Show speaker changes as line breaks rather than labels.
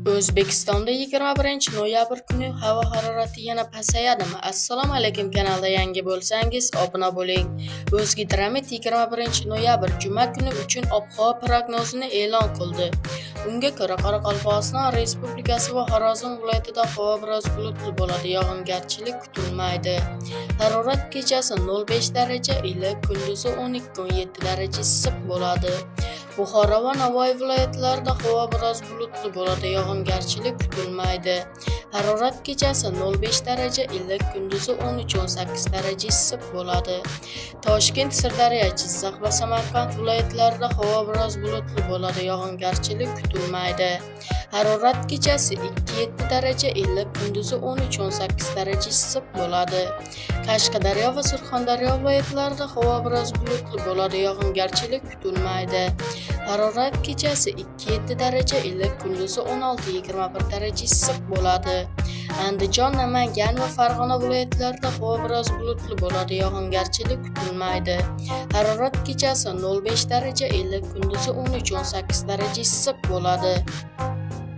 O'zbekistonda 21-noyabr kuni havo harorati yana pasayadimi? Assalomu alaykum, kanalda yangi bo'lsangiz, obuna bo'ling. O'zgidromet 21-noyabr juma kuni uchun ob-havo prognozini e'lon qildi. Unga ko'ra, Qoraqalpog'iston Respublikasi va Xorazm viloyatida havo biroz bulutli bo'ladi, yog'ingarchilik kutilmaydi. Harorat kechasi 0,5 daraja iliq, kunduzi 12-17 daraja issiq bo'ladi. Buxoro va Navoiy viloyatlarida havo biroz bulutli bo'ladi, yog'ingarchilik kutilmaydi. Harorat kechasi 0,5 daraja iliq, kunduzi 13-18 daraja issiq bo'ladi. Toshkent, Sirdaryo, Jizzax va Samarqand viloyatlarida havo biroz bulutli bo'ladi, yog'ingarchilik kutilmaydi. Harorat kechasi 2-7 daraja iliq, kunduzi 13-18 daraja issiq bo'ladi. Qashqadaryo va Surxondaryo viloyatlarida havo biroz bulutli bo'ladi, yog'ingarchilik kutilmaydi. Harorat kechasi 2-7 daraja iliq, kunduzi 16-21 daraja issiq bo'ladi. Andijon, Namangan va Farg'ona viloyatlarida havo biroz bulutli bo'ladi, yog'ingarchilik kutilmaydi. Harorat kechasi 0,5 daraja iliq, kunduzi 13-18 daraja issiq bo'ladi.